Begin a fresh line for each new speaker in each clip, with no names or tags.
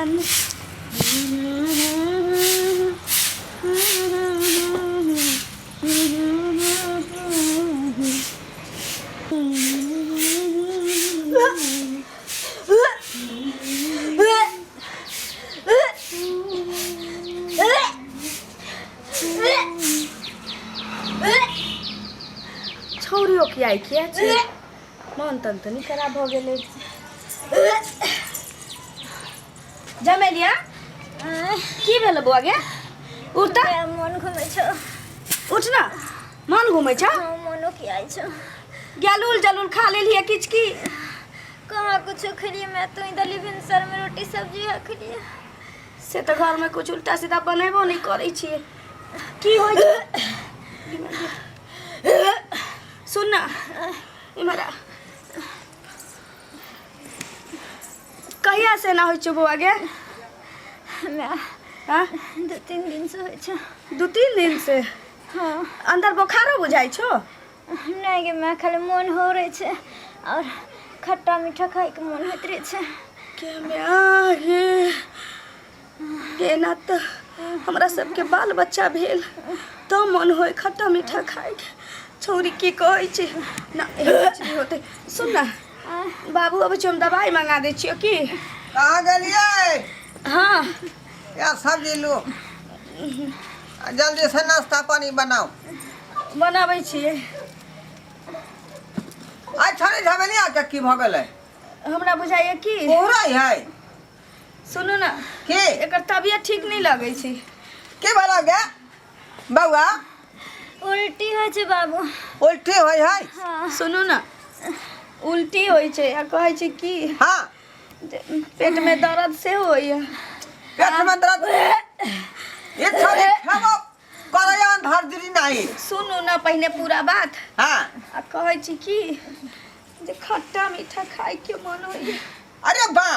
भगवान। छौड़ियो किया किया छै, मन तन तऽ नहि खराब भऽ गेलै। जमेलिया, की भेल बौआ गे? उठ तऽ।
मन घुमै छौ।
उठ ना, मन घुमै छौ?
हाँ, मनो किया छौ?
गेलुल जलुल खा लेलियै किछु की?
कहाँ कुछो खेलियै मैं, तू दली भिनसर में रोटी सब्जी है खेलियै।
से तऽ घरमे कुछ उल्टा सीधा बनेबो नहि करै छियै, की होइ छै? सुन ना, इम्हर आ। कहिया से एना होइ छौ बौआ गे?
मैं
हाँ?
2-3 दिन से होइ छै।
2-3 दिन से?
हाँ।
अंदर बोखारो बुझाइ छौ?
नहि गे मैं, खाली मोन हो रहै छै और खट्टा मीठा खाइके मोन होइत रहै छै।
के माय गे, एना तऽ हमरा सबके बाल बच्चा भेल तऽ मन होय खट्टा मीठा खाइके। छौरी की कहै छै ना, एहन किछु नहि होतै। सुन ना बाबू, अबै छियौ, हम दवाइ मंगा दै छियौ की?
कहाँ गेलियै?
हाँ।
या सब्जी लू आ जल्दी से नाश्ता पानी बनाओ।
बनाबै छियै।
आइ छड़ी झमेली आके की भऽ गेलै?
हमरा बुझाइए की
कोहरा है।
सुनू ना।
की?
एकर तबियत ठीक नहीं लगै छै।
की भेल गे बौआ?
उल्टी होइ छै बाबू।
उल्टी होइ है?
हाँ।
सुनू ना, उल्टी होइ छै आ कहै छै की जे पेट में दर्द सेहो होइए।
पेट में दर्द? ये छड़ी खेबो करैया अंधार नहीं।
सुनू ना पहिने पूरा बात।
हाँ।
आ कहै छी की जे खट्टा मीठा खाय के मन होइए।
अरे बा,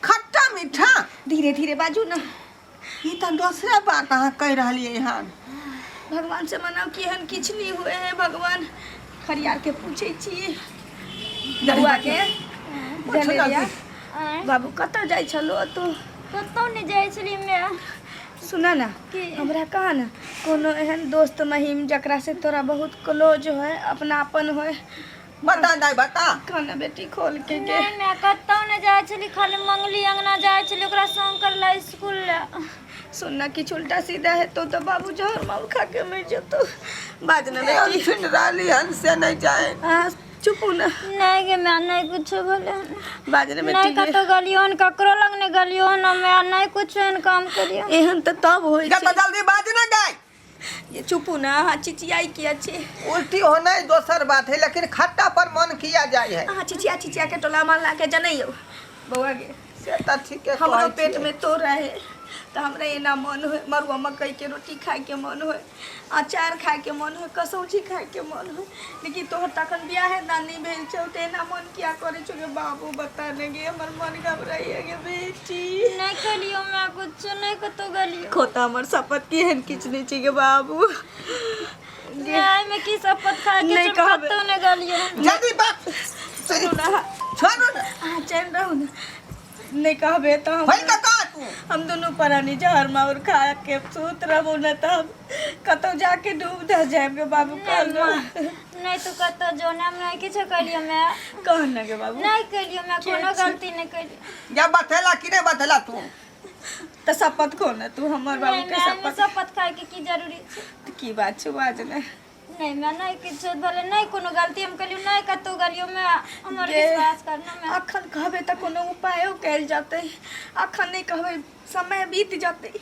खट्टा मीठा?
धीरे धीरे बाजू ना।
ई तऽ दोसरे बात अहाँ कहि रहलियै हन।
भगवान से मनाउ कि एहन किछु नहीं हुए है भगवान। खरियार के पूछै छी बौआ के।
पूछू ना।
जलेबिया।
आँय?
बाबू, कतऽ जाइ छलो तू?
कतहु नहि जाइ छलियै माय।
सुना ना।
की?
हमरा कहा ना, कोनो एहन दोस्त महिम जकरा से तोरा बहुत क्लोज होय, अपनापन होय?
बता दाइ, बता।
कहना बेटी, खोल के गे।
नहि माय, कतहु नहि जाइ छलियै, खाली मंगली अंगना जाइ छलियै ओकरा संग करला स्कूल लए।
सुनना, किछु उल्टा सीधा हेतौ तऽ बाबू जहर माल खा के मरि जेतौ। बाज ना
हम
बेटी।
सुनि रहली हन से नहि जाए।
अहाँ चुप ना।
नहि गे माय, नहि कुछो भेलै हन।
बाज ना
नहि
बेटी गे।
कतहु गेलियो हन, ककरो लग नहि गेलियो हन माय, नहि कुछो एहन काम करियो।
एहन तऽ तब होइ
जा
छै।
तऽ जल्दी बाज ना गाय।
ये चुपू ना, अहाँ चिचियाई किया छी?
उल्टी होना दोसर बात है, लेकिन खट्टा पर मन किया जाय है।
अहाँ चिचिया चिचिया के टोला मोहल्ला के जनैयौ बौआ गे।
से तऽ ठीके
हमरो
कहै
पेट
छियै।
में तो रहे तऽ हमरा एना मन होय, मरुआ मकई के रोटी खाय के मन होय, अचार खाय के मन होय, कसौजी खाय के मन होय, लेकिन तोहर तखन बियाहे दान नहीं भेल छौ तऽ एना मन किया करै छौ गे बाबू? बता ने गे, हमर मन घबराइए गे बेटी।
नहि खेलियो माय, कुछो नहि, कतहु गेलियो।
खोता हमर शपथ की एहन किछु नहि छै गे बाबू।
माय, में की शपथ खाय के
नहि
छै?
कहबै।
कतहु नहि गेलियो।
जल्दी बात।
सुनू ना।
छोड़ू ना।
अहाँ चैन रहू ने, नहि कहबै तऽ हम
होई तऽ कह तू।
हम दुनू प्राणी जहर माउर खा के सुत रहबो न तऽ हम कतौ जाके डूब दह जायब गे बाबू। कह ना।
नहि, तू कतहु जो ने, हम नहि किछो कलियो माय।
कह ना गे बाबू।
नहि कलियो माय,
के
कोनो
छी?
गलती नहि कलियो।
या बतेला कि नहि बतेला तू?
तऽ शपथ खो ने तू हमर बाबू
नहि
के।
माय, एहिमे
शपथ
शपथ खाय के की जरूरी छै?
की बात छै, बाज ने।
नहि माय, नहि किछो भेलै, नहि कोनो गलती हम कलियो, नहि कतहु गेलियो माय, हमर
गे,
विश्वास करना माय।
अखन कहबै तऽ कोनो उपायो कयल जेतै। अखन नहि कहबै, समय बीत जेतै,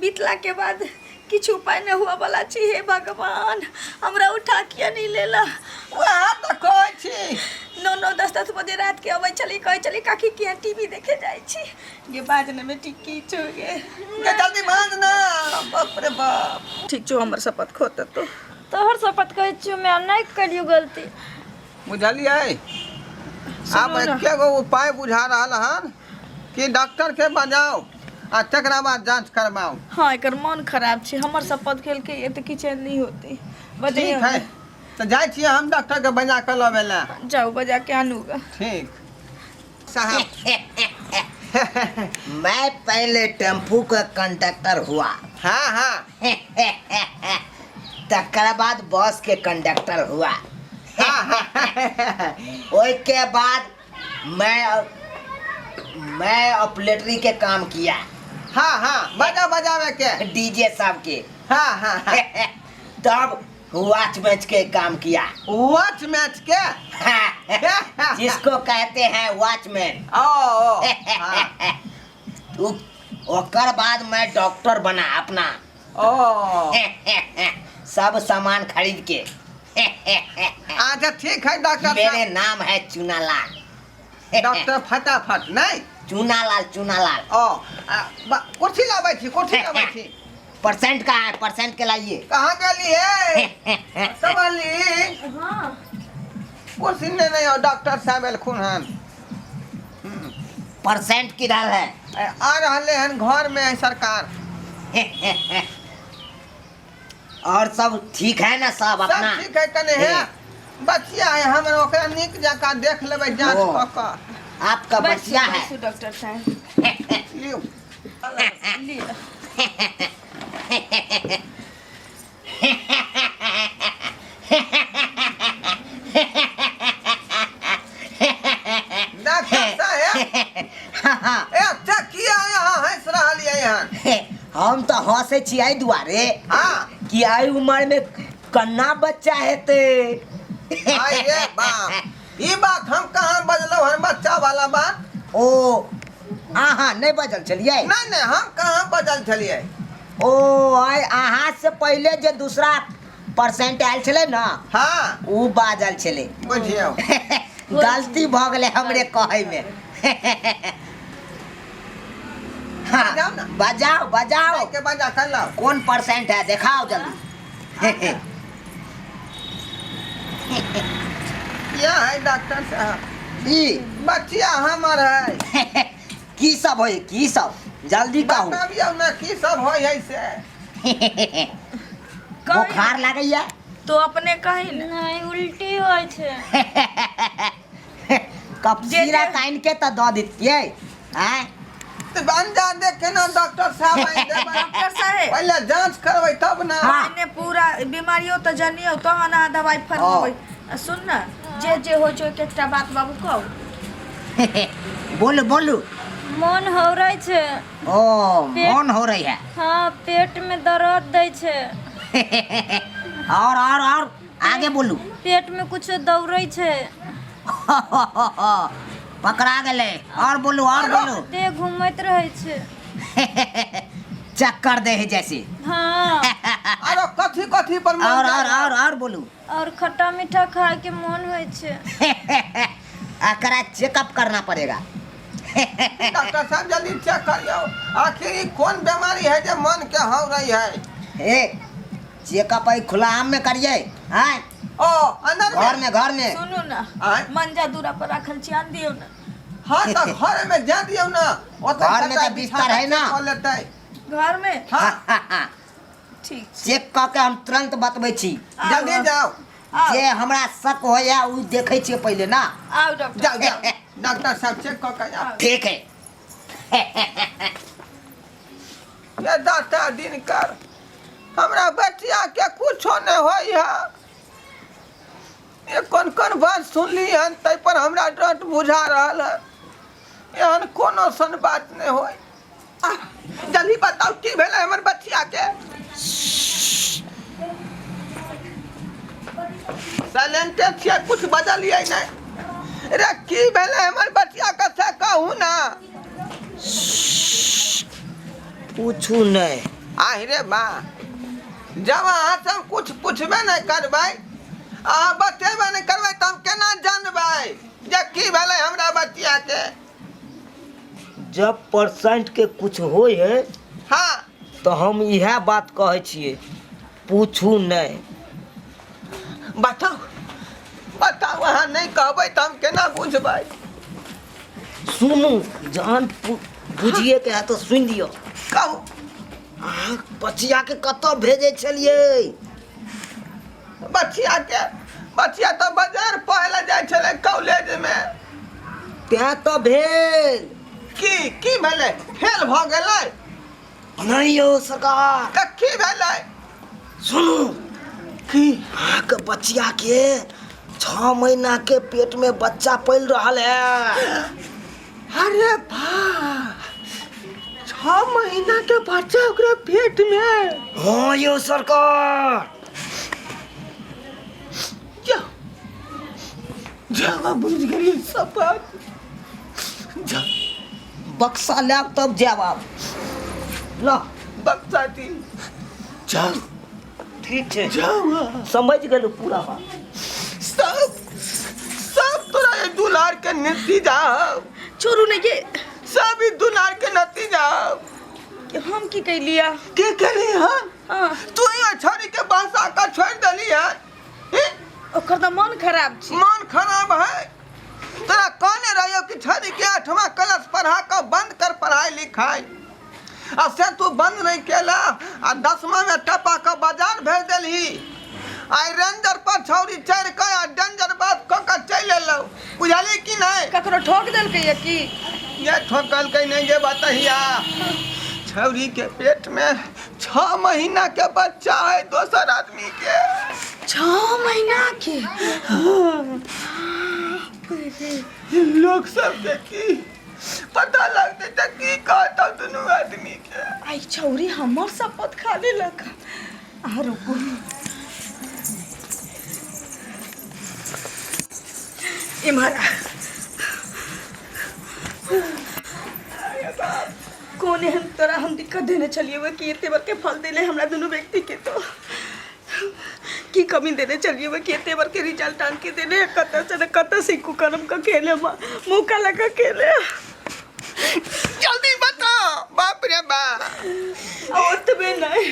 बीतला के बाद किछु उपाय नहि हुअ वाला छै। हे भगवान, हमरा उठा किया नहि लेला?
वएह तऽ कहै छी।
9-9, 10-10 बजे रात के अबै छली, कहै छली काकी किया टीवी देखे जाइ छी गे। बाज ने बेटी, की छौ गे?
गे जल्दी बाज ना, बाप रे बाप।
ठीक छौ, हमर शपथ खोत तो।
तोहर शपथ कहै छियौ माय, नहि कलियो गलती।
बुझलियै? आब
सुनू ना।
एके गो उपाय बुझा रहल हन कि डॉक्टर के बजाओ आ तकरा बाद जांच करवाओ।
हाँ, एकर मन खराब छै, हमर शपथ खेलकै ये तऽ किछु एहन नहि होतै।
ठीक
बजैयौ
है, तऽ जाइ छियै हम डॉक्टर के बजा कऽ लबै लए।
जाउ, बजा के आनू ग।
ठीक साहब।
मैं पहले टेम्पू का कंडक्टर हुआ।
हाँ हाँ।
तकर बाद बस के कंडक्टर हुआ।
हाँ हाँ।
ओई के बाद मैं मैं ऑपरेटरी के काम किया।
हाँ हाँ, बजा बजावे के।
डीजे साहब के।
हाँ हाँ हाँ।
तब वॉच मैच के काम किया।
वॉच मैच के।
जिसको कहते हैं वॉचमैन।
ओ ओ, हाँ।
ओकर बाद मैं डॉक्टर बना अपना।
ओ।
सब सामान खरीद के।
अच्छा, ठीक है डॉक्टर
मेरे
साहब।
नाम है चुनालाल।
डॉक्टर फटाफट नहीं।
चुनालाल, चुनालाल।
ओ कुर्सी लाबै छी, कुर्सी लाबै छी।
परसेंट का है, परसेंट के लाइए।
कहाँ गेली है सबली?
हाँ।
कुर्सी ने नहीं आओ, डॉक्टर साहब एलखुन हन।
परसेंट किधर है?
आ रहले हन, घर में है सरकार।
और सब ठीक है ना सब अपना?
सब ठीक है, कने है बचिया है हमर, ओकरा नीक जकाँ देख लेबै जांच
ओ।
कऽ कऽ।
आपका बचिया है?
बैसू डॉक्टर साहब।
लियौ।
लिअ।
डॉक्टर साहेब, एते किया यहाँ हँसि रहलियै हन?
हम तो हंसे छियै एहि दुआरे कि एहि उम्र में कन्ना बच्चा हेतै।
आइ रे बाप, ई बात हम कहाँ बजलहुँ हन, बच्चा वाला बात?
ओ, अहाँ नहि बजल छलियै?
नहीं नहीं, हम कहाँ बजल छलियै।
ओ, आइ अहाँ से पहिले जे दूसरा परसेंट आयल छलै ने, उ बाजल छलै।
बुझियौ।
गलती भऽ गेलै हमरे कहैमे। हाँ।
बजाउ ने।
बजाओ, बजाओ।
के बजा कर लाओ।
कौन परसेंट है, देखाओ जल्दी।
यह है डॉक्टर साहब।
ई?
बच्चिया हमर है।
की सब होय, की सब, जल्दी कहू।
बताबियौ ने की सब होइ है से।
बुखार लागैया?
तो अपने कही ने।
नहीं, उल्टी होइ छै।
कप
जे-
सीरा तानि के तऽ दऽ दितियै आँय।
तऽ अंजा देख के ना डॉक्टर साहब आनि देबै।
डॉक्टर साहेब।
पहिले जांच करबै तब ना।
पहिने पूरा बीमारियो तऽ जनियौ, तहन अहाँ दवाइ फरमेबै। आ सुन ने, जे जे होइ छै ओहिके एकटा बात बाबू कहू।
बोलू, बोलू।
मोन हौरै छै।
ओ, मोन हो रही है?
हाँ, पेट में दर्द दै छै।
और और और आगे बोलू।
पेट में कुछो दौड़ै छै।
पकड़ा गेलै। और बोलू, और बोलू।
देह घूमैत रहै छै।
चक्कर दे है जैसे?
हाँ।
आरो कथी कथी पर मन
और
जाइ
और
है?
और और बोलू।
और खट्टा मीठा खाए के मोन होइ छै।
एकरा चेकअप करना पड़ेगा।
डॉक्टर साहब, जल्दी चेक करियौ, आखिर ई कोन बीमारी है जे मन के हौ रही है।
ए, चेकअप है खुला आम में करिए आय।
ओ, अंदर?
घर में, घर में।
सुनू ने।
आँय?
मंजा दूरा पर राखल छी, आन दियौ ने।
हाँ, तऽ घर में जा दियौ ना ओतऽ।
घर में तऽ बिस्तर है ना?
कऽ लेतै।
घर में?
हाँ।
ठीक छै।
चेक कऽ के हम तुरंत बतबै छी।
जल्दी जाओ।
आउ।
जे हमरा शक होइया ओ देखै छियै पहिले ना।
आउ डॉक्टर।
जाओ जाओ, डॉक्टर साहब चेक कऽ के जाओ।
ठीक है।
ये दाता दिनकर, हमरा बचिया के कुछो नहीं होई है। ये कोन कोन बात सुनली हन, ताहि पर हमरा डर बुझा रहल है। एहन कोनो सन बात नहीं होई। आह, जल्दी बताओ की भेलै हमर बचिया के। साइलेंटे छियै, कुछ बजलियै नहि रे। की भेलै हमर बचिया के से कहू ना।
पूछू नहीं।
आहि रे बा, जब अहाँ सब कुछ पुछबे नहि करबै, अहाँ बतेबे नहि करबै, तऽ हम केना जानबै जे की भेलै हमरा बचिया के?
जब परसेंट के कुछ होय है तो हम इएह बात कहै छियै, पूछू नहीं।
बताउ, बताउ। अहाँ नहि कहबै तऽ हम केना बुझबै?
सुनू, जहन बुझिए के है तो सुनि लिअ।
कहू।
अहाँ बचिया के कतऽ भेजै छलियै?
बचिया के, बचिया तऽ बाजार पढ़ै लए जाइ छलै कॉलेजमे।
तें तऽ भेल।
की की भेलै फेल भऽ गेलै
नहीं यौ सरकार
तऽ की भेलै
सुनू
की
अहाँके बचिया के 6 महीना के पेट में बच्चा पल रहल है
अरे बा 6 महीना के बच्चा ओकरा पेट में
हाँ यौ सरकार
जा जा बुझ गेलियै सब बात जा
बक्सा लायब तब जायब आब ल
बक्सा दी चल
ठीक छै
जाओ
समझ गेलहुँ पूरा बात
सब सब तोरा ये दुलार के नतीजा हौ।
छोड़ू नहीं के
सब ई दुलार के नतीजा हौ।
कि हम की कैलिया
की केली हन
हाँ
तू ही छोड़ी के बासा का छोड़ देली हन हैं?
ओकर तऽ मन खराब छै
मन खराब है तोरा कहने रहियो कि छोड़ी के आठवां क्लास पढ़ा के बंद कर पढ़ाई लिखाई आ से तू बंद नहीं केला आ 10वां में टपा के बाजार भेज देलही आई रेंजर पर छौरी चढ़ के आ डेंजर बात क के चलि एलौ बुझली कि नहीं
ककरो ठोक देलकै या की
ये ठोकलकै नहीं ये बतहिया छौरी के पेट में 6 महीना के बच्चा है दोसर आदमी के
6 महीना के
लोग सब के की पता लगते त की कहता दुनू आदमी के
आई छौरी हमर शपथ खा लेलक आ रुकू इम्हर आ। कोन एहन तोरा हम दिक्कत देने छलियै कि एते बड़के फल देले हमरा दुनू व्यक्ति के तो की कमी देने चलिए कि एते बड़के रिजल्ट आन के देने कतऽ से ने कतऽ से कुकर्म के खेले मुँह काला के खेले
जल्दी बताओ बाप रे बाप
ओतबे नहीं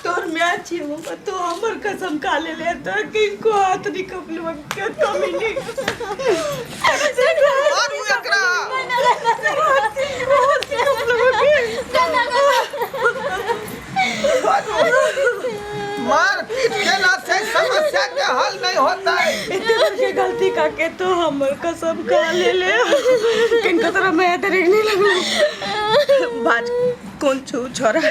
तोर my छी हम तो हमर कसम खा ले ले तो किनको हाथ नहीं कपलू के कमी नहीं
मारू एकरा मार पीट केला से समस्या के हल नहीं होता है
एते बड़के गलती का के तो हमर कसम खा ले ले किनको तोरा माया तो नहीं लगल बाज कोन छौ छोरा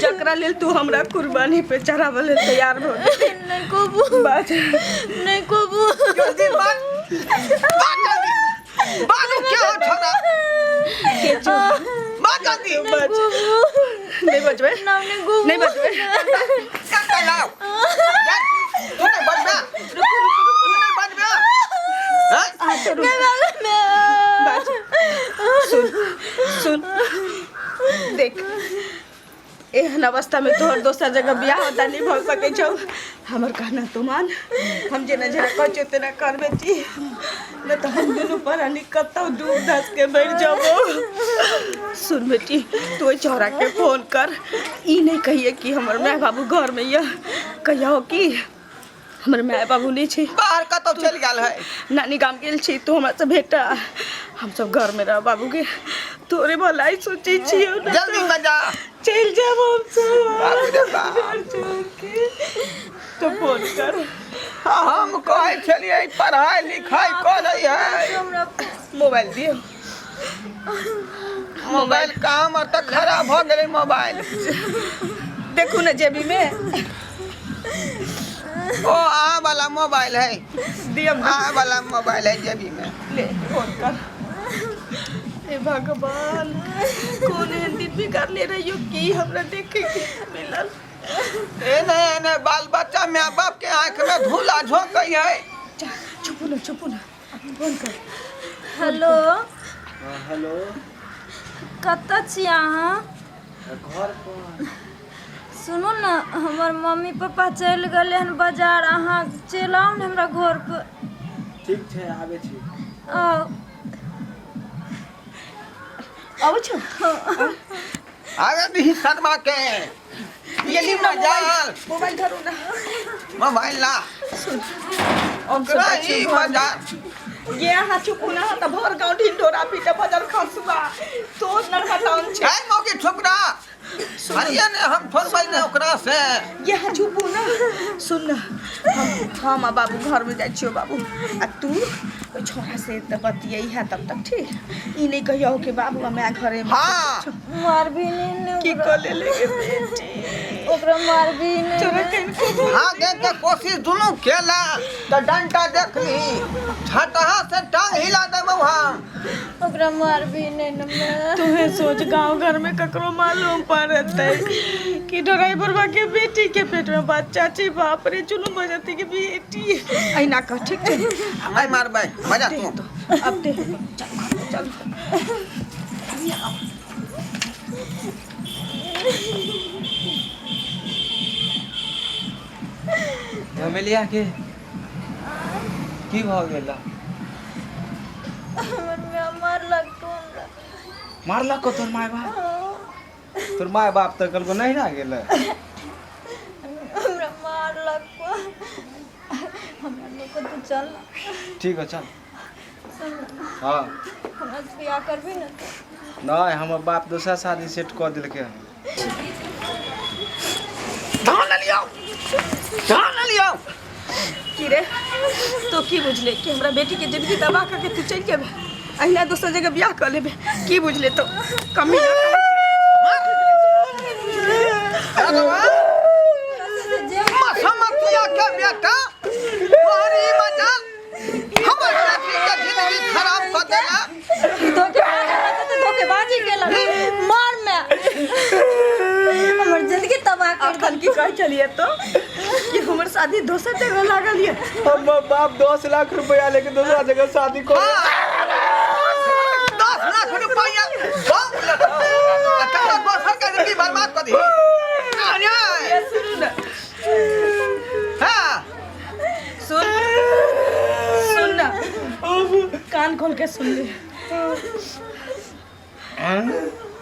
जकरा लेल तू हमरा कुर्बानी पे चढ़ावे लेल तैयार भ गेल
नहीं कबू
बाज
नहीं कबू
जल्दी बात बात जल्दी बाजू क्या हो छोरा
के छौ
बात जल्दी
बाज नहीं बचबे
नहीं कबू
नहीं बचबे
काका लाओ जा, तू नहीं बचबे तू नहीं बचबे हैं?
आ तो रुक बाज सुन सुन देख एहन अवस्था में तोहर दोसर जगह बियाह होता नहीं भऽ सकै छौ हमर कहना तू मान हम जेना जेना कहै छियौ तेना करबे छी नहि तऽ हम दुनू प्राणी कतौ डूब धस के मरि जबो सुन बेटी तू ओहि छौड़ा के फोन कर ई नहि कहिए कि हमर माय बाबू घर में यऽ कहियो कि हमर माय बाबू नहि छै
बाहर कतौ चलि गेल है
नानी गाम गेल छी तू हमरा से भेटा हम सब घर में रह बाबू के तोरे भलाई सोचे छियौ ने
जल्दी बजा
चलि जाब हम सब
बाप रे बाप।
घर छोड़ के तो फोन कर
हम कहै छलियै पढ़ाई लिखाई करै है
मोबाइल दियौ
मोबाइल काम आर तऽ खराब भऽ गेलै मोबाइल
देखू ने जेबी में
ओ अहाँ वाला मोबाइल है
दियौ ने।
अहाँ वाला मोबाइल है जेबी में
ले फोन कर हे भगवान कोन एहन दिन बिगाड़ले रहियो की हमरा देखे के मिलल
एने एने बाल बच्चा माय बाप के आँख में धूला झोंकै है
चुपू ना चुपू ना फोन कर
हेलो
हेलो
कतऽ छी अहाँ
घर पर
सुनू ने हमर मम्मी पापा चलि गेलै हन बाजार अहाँ चलि आउ ने हमरा घर पर
ठीक छै आबै छी
आउ
आबै छौ
आगे दही शर्मा के ये मजाल
मोबाइल धरू ना
मोबाइल ला
सुन हम
ओकरा ई मजाल
ये अहाँ चुपू ना तऽ भर गाँव ढिंढोरा पीटे बजल खसुआ तोर लड़का टाउन छै
है मौकी ठुकरा हरिया ने हम छोड़बै ने ओकरा से
ये अहाँ चुपू ना सुन ना हम आ बाबू घर में जाइ छियौ बाबू आ तू ओहि छोड़ा से तऽ बतियै है तब तक ठीक ई नहि कहियो कि बाबू माय घरे में
हाँ
मारबी नहीं ने
की
ओकरा।
कऽ लेले गे बेटी
ओकरा मारबी नहीं
तोरा
ने।
कनिको
भागे के कोशिश दुनू केला तऽ डंटा देखली छटहा से टांग हिला देबौ हम
ओकरा मारबी नहीं ने मैं।
तुहे सोच गांव घर में ककरो मालूम पड़तै कि ड्राइवरवा के बेटी के पेट में बच्चा छै बाप रे चुनु बजती के बेटी अहिना कह ठीक छै
नहि मारबै मजा तू
अब दे चल घर चल
झमेलिया के की भऽ गेल
हमर माय मारलक तो हमरा।
मारलक को तोर माय बाप तोर माय बाप तऽ कहलको नहि ना गेलै
हमरा मारलक को। हमरा लोग तू चल ना।
ठीक है चल
सुन ना,
हाँ
हमरा से बियाह करबी ना तू?
नहि हमर बाप दोसरा शादी सेट कऽ देलकै हन
धान लियौ धान लियौ
की रे तो की बुझले कि हमरा बेटी के जिंदगी तबाह करके तू चलि जेबे अहिना दोसर जगह बियाह कऽ लेबे की बुझले तो कमी ना
मसमतिया के बेटा तोहरी मजाल हमर बेटी के जिंदगी खराब कऽ देला
धोखेबाजी रहता तो धोखेबाजी केलक मार में हमर जिंदगी तबाह कर
अखन की कहै छलियै तो कि हमर शादी दोसर जगह लागल ये
हमर बाप 10 लाख रुपया लेके दूसरा जगह शादी कर
10 लाख रुपया बाप लेतो आ तोरा दोसर के जिंदगी बर्बाद कऽ दही अन्याय
सुनू ना
हाँ
सुन सुन ना कान खोल के सुन ले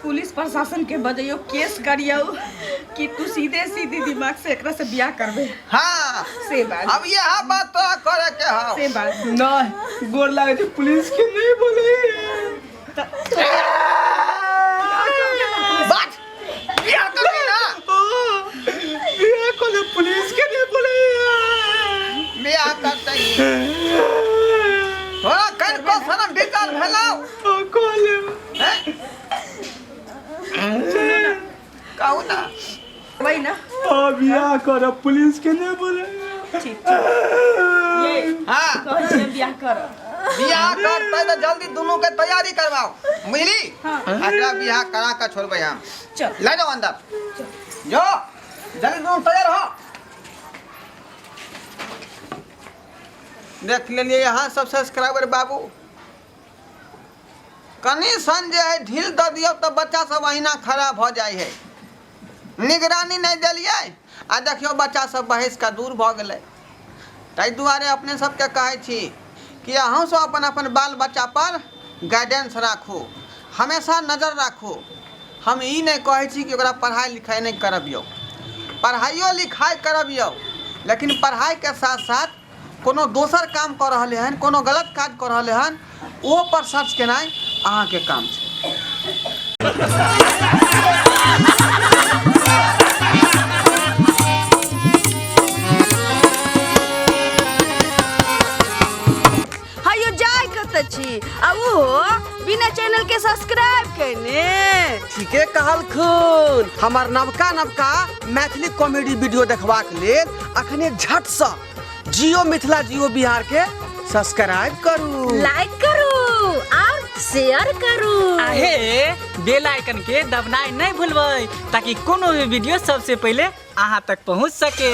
पुलिस प्रशासन के बजैयो केस करियो कि तू सीधे सीधे दिमाग से एकरा से बियाह करबे
हाँ
से बात
अब यह बात तोरा करे के हौ
से बात
नहीं गोर लागे छै पुलिस के नहीं बोले
बात बियाह करबी ना
बियाह को पुलिस के नहीं बोले
बियाह करते ही तोरा कनिको शरम विचार भेलौ हैं? कहू ना
वही ना
बियाह करब पुलिस के नहीं बोले
ठीक ठीक ये
हाँ
कहै छियै बियाह करब
बियाह करते तऽ जल्दी दुनू के तैयारी करवाओ बुझली
हाँ।
एकरा बियाह करा के छोड़बै हम
चल
ले जाओ अंदर जो जल्दी दुनू तैयार हो देख लेलिए यहाँ सब सब्सक्राइबर बाबू कनि सन जे है ढील दऽ दियौ तऽ बच्चा सब अहिना खड़ा भऽ जाइ है निगरानी नहि देलियै आ देखियौ बच्चा सब बहसि कऽ दूर भऽ गेलै ताहि दुआरे अपने सबके कहै छी कि अहूँ सब अपन अपन बाल बच्चा पर गाइडेंस राखू हमेशा नजर राखू हम ई नहि कहै छी कि ओकरा पढ़ाइ लिखाइ नहि करबियौ पढ़ाइयो लिखाइ करबियौ लेकिन पढ़ाइके साथ साथ कोनो दोसर काम कऽ रहलै हन कोनो गलत काज कऽ रहलै हन ओहो पर सर्च केनाइ अहाँके काम छै
हयो जाय कतऽ छी आ ओहो बिना चैनल के सब्सक्राइब केने
ठीके कहलखुन हमर नवका नवका मैथिली कॉमेडी वीडियो देखबाक लेल अखने झटसँ जियो मिथिला जियो बिहार के सब्सक्राइब करू
लाइक करू और शेयर करू
आहे बेल आइकन के दबनाइ नहि भूलबै ताकि कोनो भी वीडियो सबसे पहिले अहाँ तक पहुँच सके।